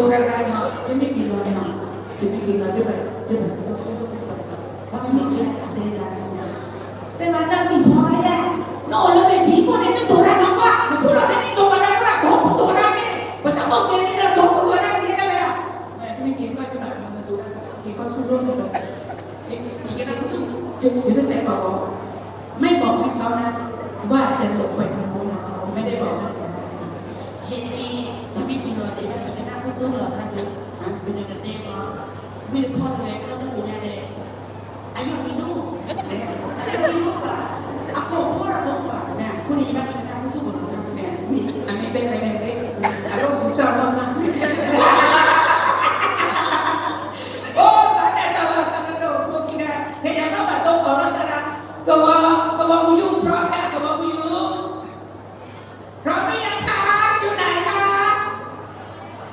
တဂၤဂၤဒီး ယမ့ၢ်က့ၤလီၤန့ၣ်, ယမ့ၢ်က့ၤလီၤ ယဘၣ်, ယဘၣ်သီဆူၣ်, ယမ့ၢ်က့ၤအတဲယၤဆူညါ, တဲမၤတၢ်စံးဖီယဲ, နအိၣ်လၢမ့ၢ်ထံဖိန့ၣ် နတိၤတၢ်နီၢ်ကီၢ်, နထူၣ်လီၤန့ၣ် နတိၤမၤတၢ်နီၢ်ကီၢ်, တိၤတိၤတၢ်န့ၣ်, ပှၤစးဘီၣ်ကဲန့ၣ်ဒီး တိၤတိၤတၢ်န့ၣ် တဲဝဲဒၣ်, မ့ၢ်က့ၤဘၣ်ကဘၣ် နတိၤတၢ် က့ၤခီဆူၣ်ရိၣ်န့ၣ်ဒီး ယကနၣ်ကသူၣ်, ယတတဲဘၣ်ဘၣ်, ไม่บอกให้เขานะ ว่าจะตกไปทางโน้นนะ ไม่ได้บอกนะ ယက့ၤ ယမ့ၢ်က့ၤလီၤန့ၣ် ယကနၣ်ကသူၣ်လီၤတၢ်ဒုး, မ့ၢ်နကတဲဘၣ်, မ့ၢ်တခီတဂၤ ကလီတမုာ်ညါန့ၣ် အယီၢ်မံၤဒိၣ်, အယီၢ်မံၤဒိၣ်ဘၣ်, အကိာ်ဖိတၢ်ဒိၣ်ဘၣ်, အဃိန့ၣ် ယဘၣ်ကနၣ်ကသူၣ်လီၤတၢ်ဒုး, အမ့ၢ်တဲဝဲန့ၣ် အလီၢ်ဆူၣ်စၢ်မးမး အိၣ်သးန့ၣ်တၢ်လီၤစၢ်တၢ်ဒိၣ် ဖိခံဂၤ, ကယၤဘၣ်ဘၣ်တိၢ်ကီၢ်လီၤစၢ်ဒၣ်, ကဝီၤ, ကဝီၤမုၢ်ယူၢ် พร้อม ကဝီၤမုၢ်ယူၢ် พร้อมหรือยังคะ อยู่ไหนคะ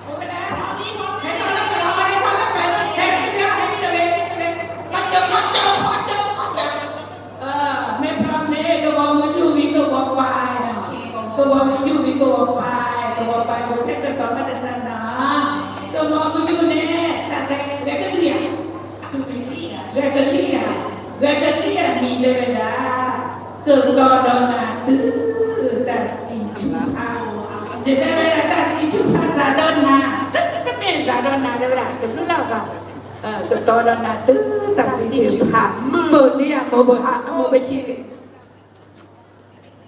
โอเคนะ พร้อมนี่ พร้อมนี่ พร้อมแล้ว พร้อมแล้ว พร้อมแล้ว พร้อมแล้ว พร้อมแล้ว พร้อมแล้ว พร้อมแล้ว เออ ไม่พร้อมเนี่ย กระบอกมืออยู่นี่ กระบอกไปนะ กระบอกมืออยู่นี่ กระบอกไป กระบอกไป โอ้ แค่เกิดตอนนั้นนะ กระบอกมืออยู่เนี่ย แต่แรก แรกก็เรียก ဂဲၤကလံၣ်ဧါ, ဂဲၤကလံၣ်ဧါ မံၤတဲဝဲဒၣ်, ကတီၤဒီးနၤတုၤတၢ်စံးထူၣ်ဖး, ယတဲဝဲဒၣ်တၢ်စံးထူၣ်ဖးစးဒီးနၤ, တမ့ၢ်စးဒီးနၤတဲဝဲဒၣ် တဘျုးလၢ်ဘၣ်, ကတီၤဒီးနၤတုၤတၢ်စံးထူၣ်ဖး, မိၢ်လံဧါ မိၢ်ဘၣ်ဟး မိၢ်ဘၣ်ဆံး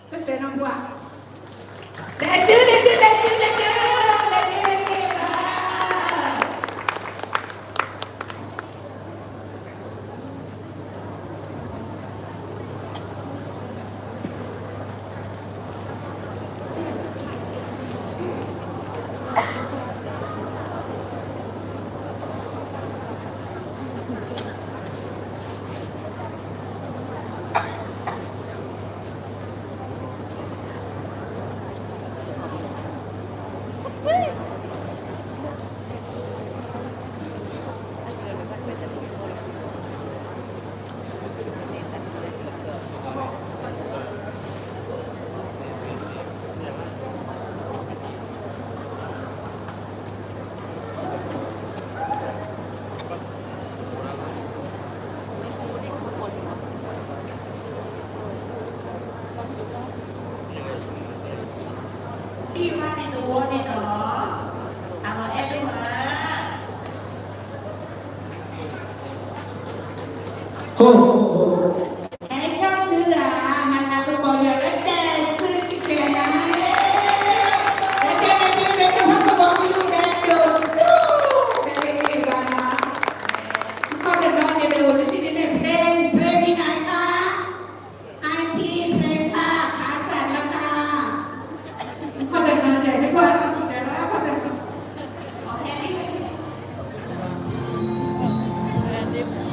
ကစဲးနီၢ်ပှၢ်, လဲၤစု လဲၤစု လဲၤစု လဲၤစု, လဲၤစု လဲၤစု, အံၤမးန့ၣ်တဝီန့ၣ်ဒီး အလီၤအဲၣ်ဒိၣ်မး ဟဲဆၢသုလၢ မၤလၤကပီၤယွၤလၢတၢ်စုဆံတဲနၤ, တၢ်ကဲန့ၣ်ကဲန့ၣ်ကမၤကပီၤမနုၤဒဲးဒိၣ်ဒိၣ်, တၢ်ကဲကဲဘၣ်နၤ, ခီၣ်တဘျီန့ၣ်ဒီး တထံၣ်န့ၣ် play play မံနၤခါ, အါထံ play ခါ ခါစၢ်လၢခါ, ခီၣ်တဘျီန့ၣ် တကွၢ်လီၤထံၣ်ဒီး ခီၣ်တဘျီ Happy birthday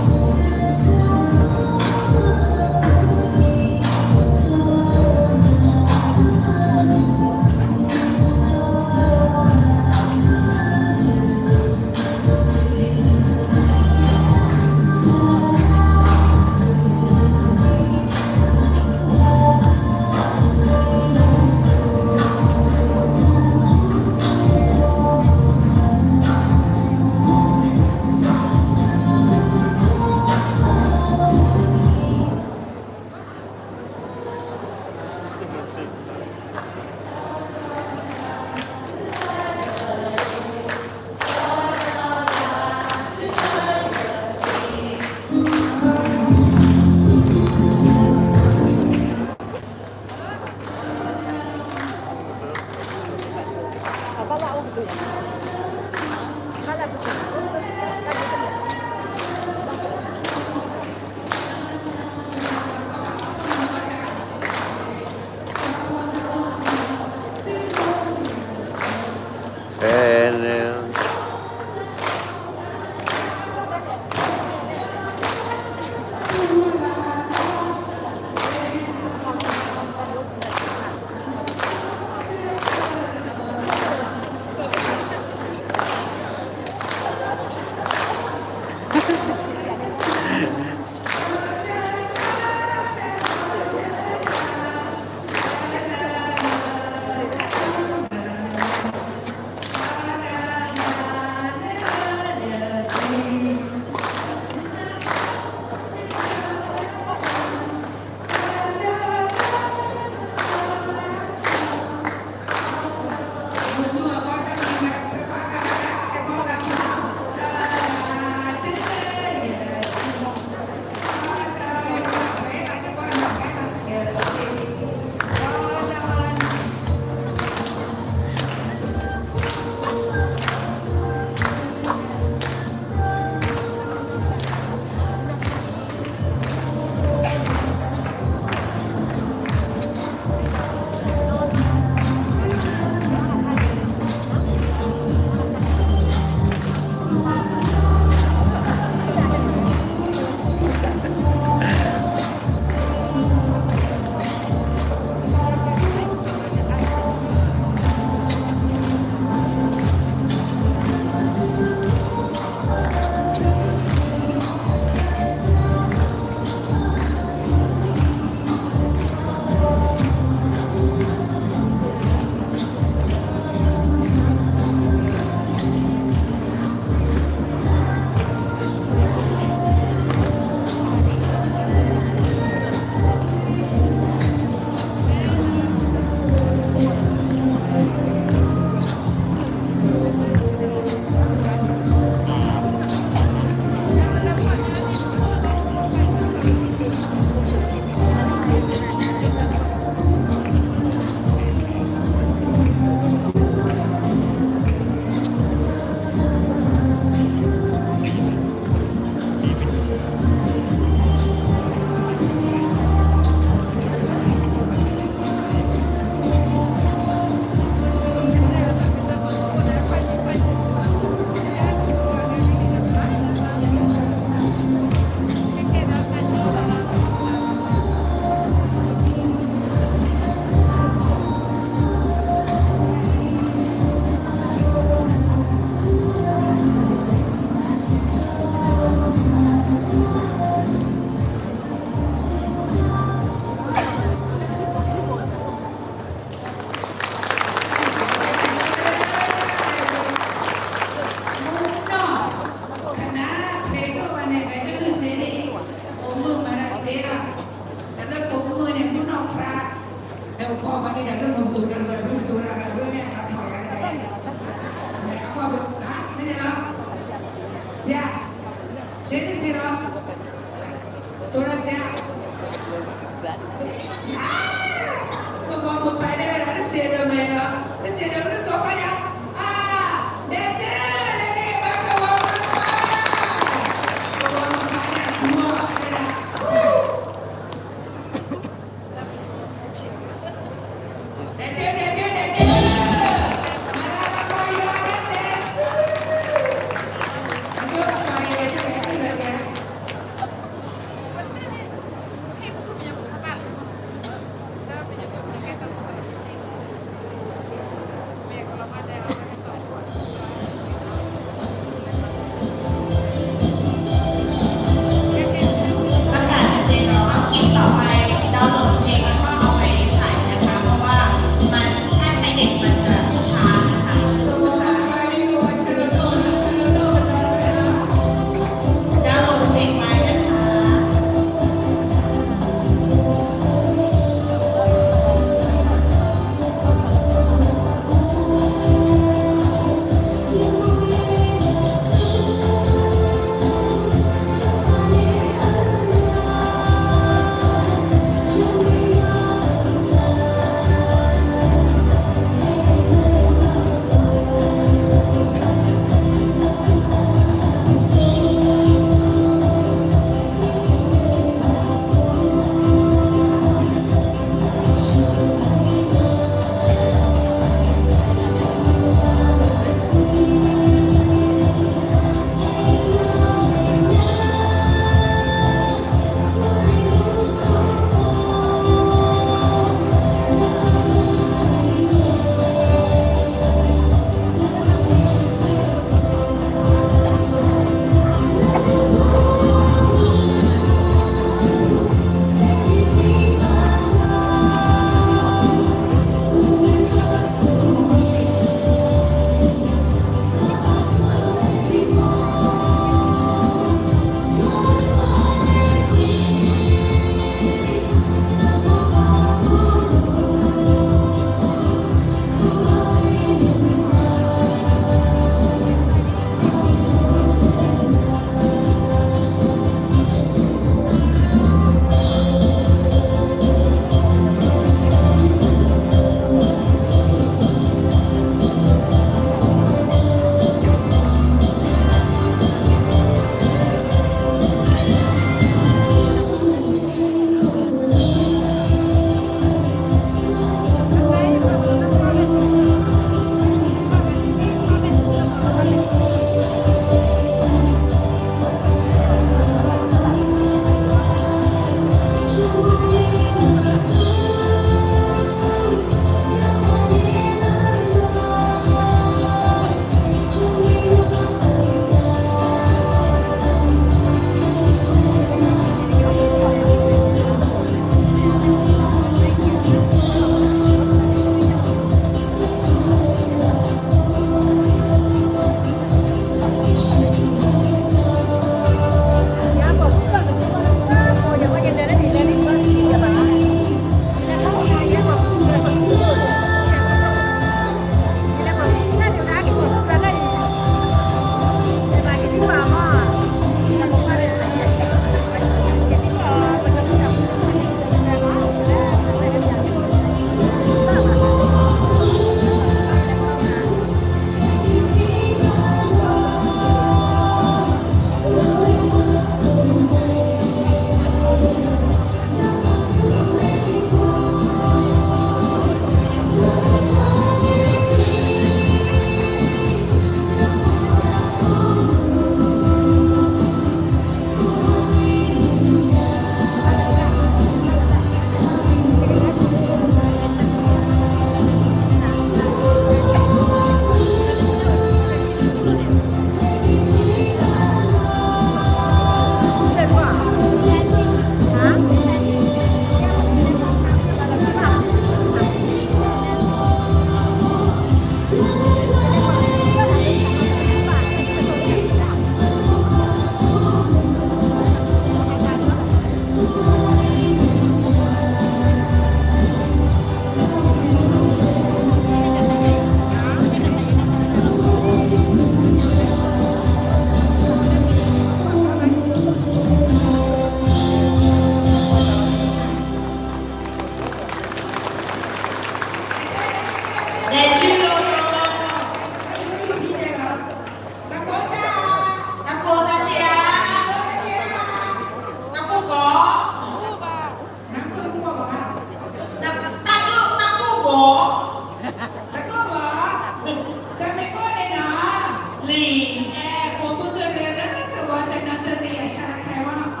ယဲၢ်မး တပီၢ်, ယဲၢ်မး နံၣ်သၢဝဲဒၣ်, အိၣ်သၢခါ,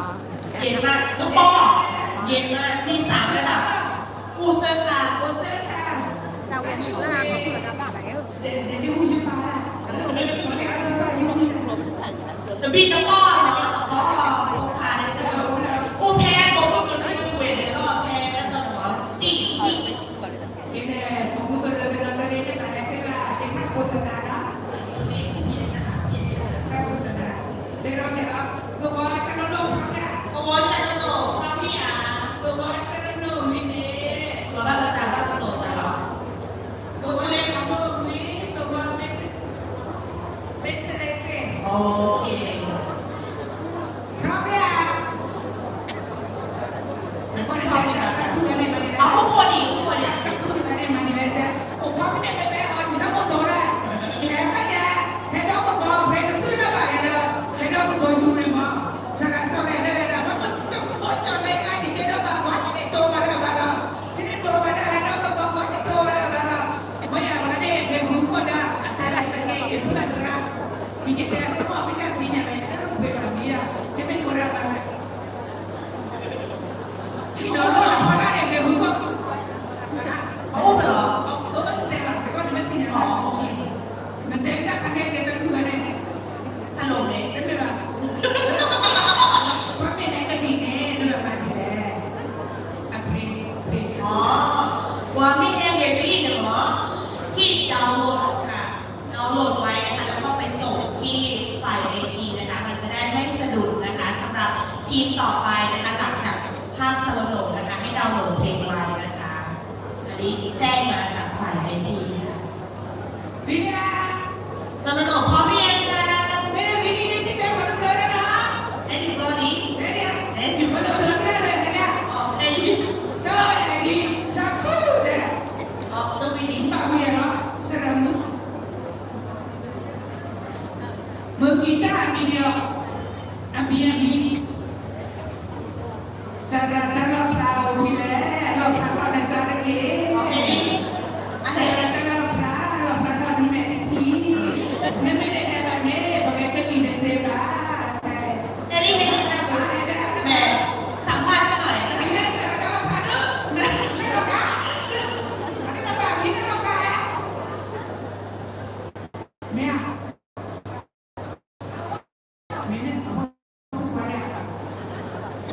အိၣ်သၢခါ, တဘံၣ်တပီၢ်နီၤ, တပီၢ်, အိၣ်ဖဲပိာ်မုၣ်ကရၢဝဲၤဒၢးလီၤ ဖဲတၢ်တီတဝီ တံၢ် ကဝီၤဆၢနုၢ်နုၢ် ဖီမ့ၢ်ဧါ, ကဘၣ်ဘၣ်တၢ်ဘၣ်ကတိၤသးလီၤ, ကဝီၤလၢ ကဝီၤမ့ၢ်စ့ၢ်ကီး မ့ၢ်စ့ၢ်ကီး အခိၣ်ဃိန့ၣ် အခိၣ်ဃိန့ၣ် မ့ၢ်ယၤပှၤန့ၣ် ဂဲၤဂုၢ်ကီၢ်ဒၣ် အတဲလၢစကဲး ယတဲဖုလၢသရၣ်, ယတဲအမိၢ်ကစၢ်စံညါဝဲ တၢ်လိာ်ကွဲဘၣ်မ့ၢ်ယၤ, တမ့ၢ်ကိးဒၣ်ဘၣ်ဝဲ, ဆံးဒီးလီၢ်လၢဖီလာ်န့ၣ် ဂဲၤဂုၢ်ကီၢ်, အအိၣ်ဖဲလီၤ, အအိၣ်ဖဲတဲဘၣ် တကီၢ်န့ၣ်လၢစံညါလီၤ, နတဲတၢ်ခါန့ၣ် တဲတၢ်ခူၣ်ဝဲန့ၣ် ဟဲလိာ်န့ၣ် တမ့ၢ်ဘၣ်, ပှၤမ့ၢ်ဟဲကလံၤန့ၣ် နဘၣ်မၤဒ်လဲၣ်, အဖျ့, ဖျ့, ပှၤမ့ၢ်ဟဲကလံၤန့ၣ်မ့ၢ် ဟ့ၣ် download ค่ะ, download ไว้นะคะ แล้วก็ไปส่งที่ฝ่ายไอทีนะคะ มันจะได้ไม่สะดุดนะคะ สำหรับทีมต่อไปนะคะ หลังจากภาคโซโลนะคะ ให้ดาวน์โหลดเพลงไว้นะคะ อันนี้แจ้งมาจากฝ่ายไอทีค่ะ ဝံၤလံဧါ, စီၤနီၢ်နီၢ် พร้อมหรือยังคะ, မ့ၢ်ဝံၤလံန့ၣ် ကတဲပှၤတဖျၢၣ်လၢနီၤ, အဲဒံးဘျီဒံး, အဲဒံး, အဲဒံး, ပှၤတဖျၢၣ်လၢလဲၣ်, အဲဒံး, တၢ်အဲဒံး, စးဆူၣ်တဲ, တဝံၤလံ, ဘၣ်ဝံၤလီၤ, စရၢမုၣ်, မုၢ်ကံၢ်တၢ်အမံၤဒံးလီၤ, အမံၤအမံၤ စၤရၤတၢ်လီၣ်ဖျါအိၣ်ဖဲလဲၣ်, လီၣ်ဖျါထီၣ်နစါတက့ၢ်, စၤရၤတၢ်လီၣ်ဖျါ, လီၣ်ဖျါထီၣ်နမဲာ်တထံ, နမ့ၢ်တအဲၣ်ဘၣ်န့ၣ် ပကကလံၤတစဲးဘၣ်, အဲၣ်လံ မ့ၢ်တၢ်ဘၣ်, မ့ၢ်, သးဖးစ့ၢ်ကီး, စၤရၤတၢ်လီၣ်ဖျါဒိၣ်, မ့ၢ်လီၤကါ, မ့ၢ်တၢ်ဘၣ် မ့ၢ်တၢ်လီၣ်ဖျါ, မ့ၢ်ဧါ မ့ၢ်န့ၣ် အဖိစကွါန့ၣ်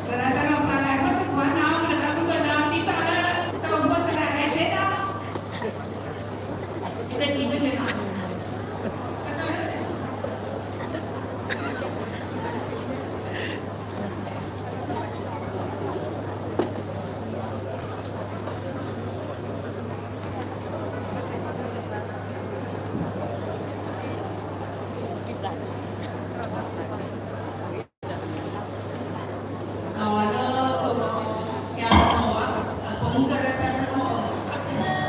စရၢတၢ်လီၣ်ဖျါလၢအဖိစကွါနီၤ ပတဘၣ်မုၢ်ကနီၤ တံၤတီၤလၢ တၢ်အိၣ်ဖှိၣ်စရၢဟဲစ့ၢ်နီၤ တထံၣ်တထံၣ်နီၤ ဒီးလၢကဝီၤဆံးနီၤ အဖိမုၣ်ကရၢဆံးနီၤ အကစၢ်ဒီး ပ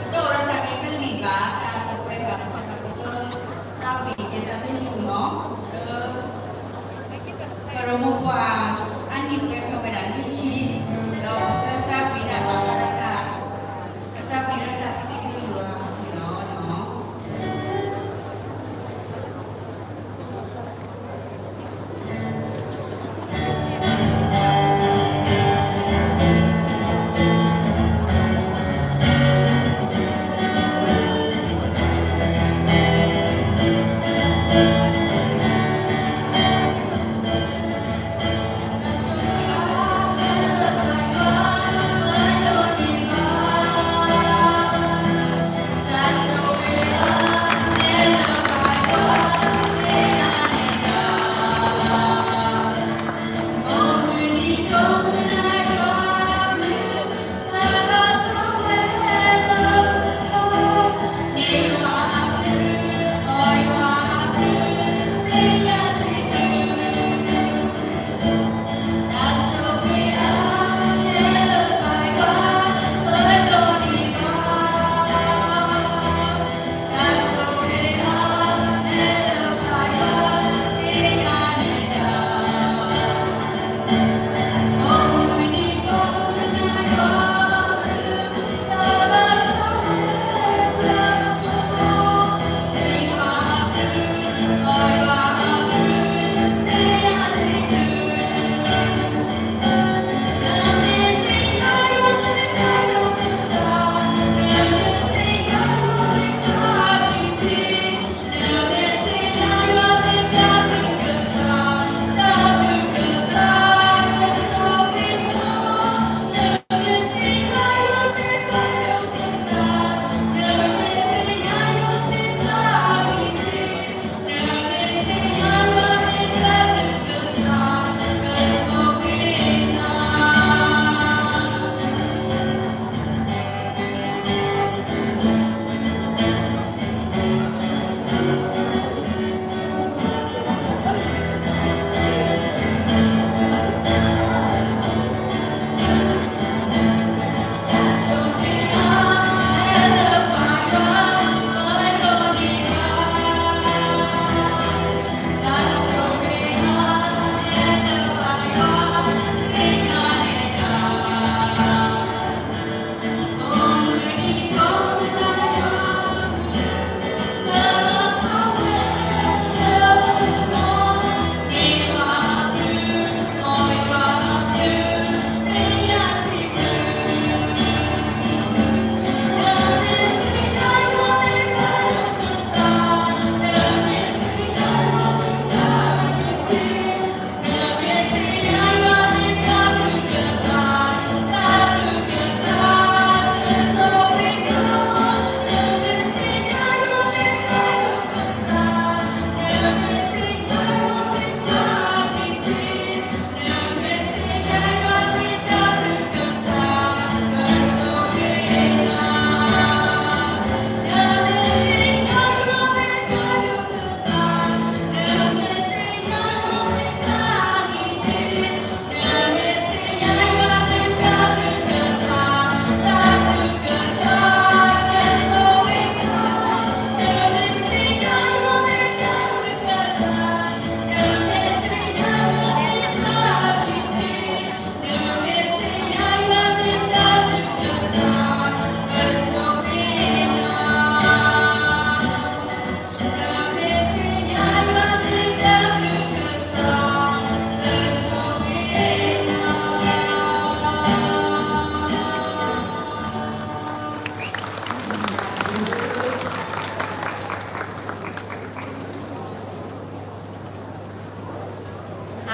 တအိၣ်ဒီးတၢ်ဂဲၤကလံၤဘၣ် တၢ်အိၣ်ဝဲဘၣ်ဆံးနီၤ ပကသးဝံၣ်က့ၤတၢ်သ့ၣ်ညူနီၤ လၢ ပရမိၢ်ပှၢ်အနံၣ်ပှဲၤထီၣ်ဝဲဒၣ်လွံၢ်ဆံ ဒီးကစၢ်ဝံၤဒၣ်ဘၣ်ဘၣ်ဒၣ်တၢ် ကစၢ်ဝံၤဒၣ်တၢ်စံးဘျုးယွၤန့ၣ်လီၤ.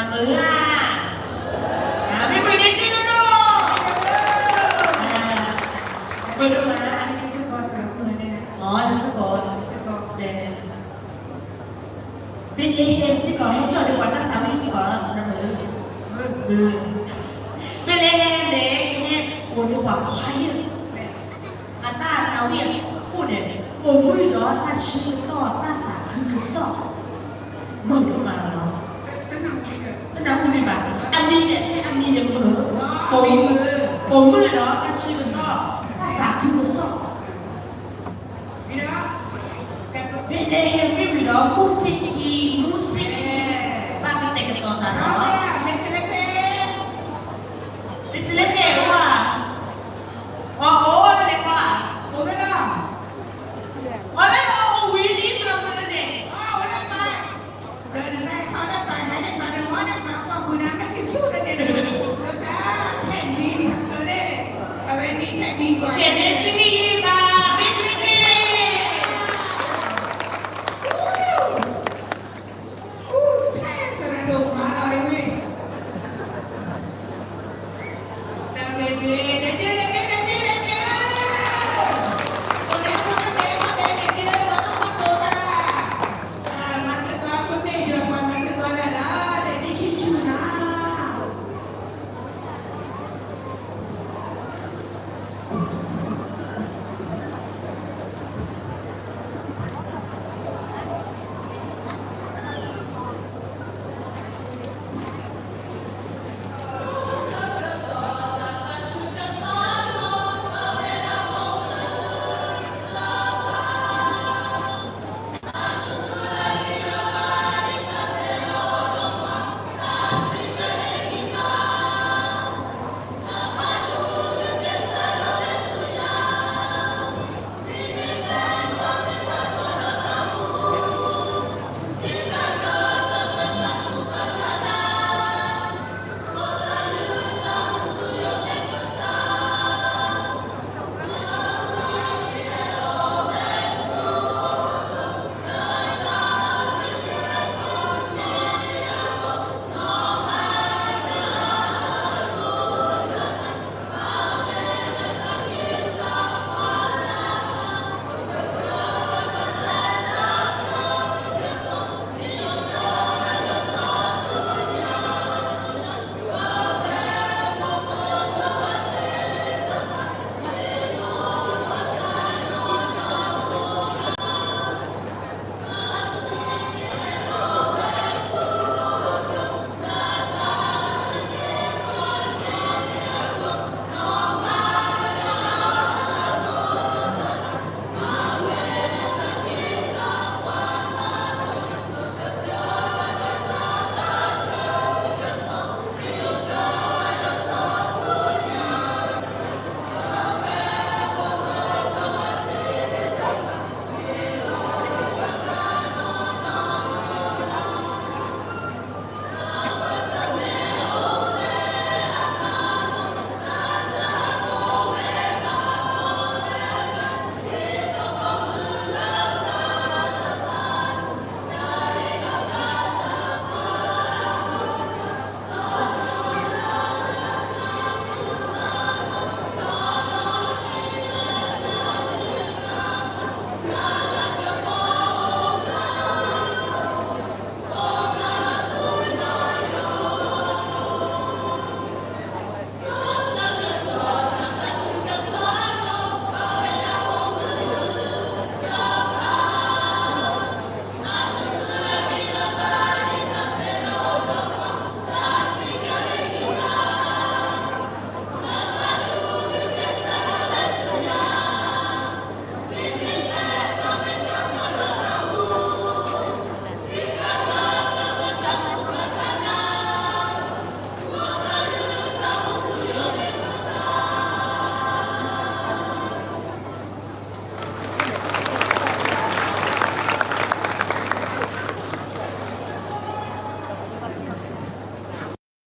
မုာ်ဧါ, မ့ၢ်မုာ်န့ၣ်စ့ဒိၣ်ဒိၣ်, မုာ်ဒိၣ်မး, အီ ဘ့လ့ဟ့မ်စ့ၢ်ကီး ဟဲကၠီၣ်န့ၢ်ပှၤတၢ်သးဝံၣ်စ့ၢ်ကီး, ဘ့လ့ဟ့မ်န့ၣ် ဟဲကိးန့ၢ်ပှၤခွါယဲၢ် အတၢ်သးဝံၣ်အခိၣ်န့ၣ် ပိာ်မုၣ်ဒီးတၢ်ဆၢကတီၢ်တၢ်သးခုကစီၣ်, မုာ်ဒိၣ်မးလီၤ. တနၢ်ဟူန့ၣ်ဘၣ်, အမံၤန့ၣ် အမံၤန့ၣ်မုာ်, ပိာ်မုၣ်ဒီးတၢ်ဆၢကတီၢ်တၢ်သးခုကစီၣ်, ဘ့လ့ဟ့မ်မ့ၢ်ဝံၤဒီး မူၣ်ဆံခံ, မူၣ်ဆံခံ, ဘၣ်သ့ၣ်သ့ၣ်ကတီၤသးလီၤ. မ့ၢ်စ့လ့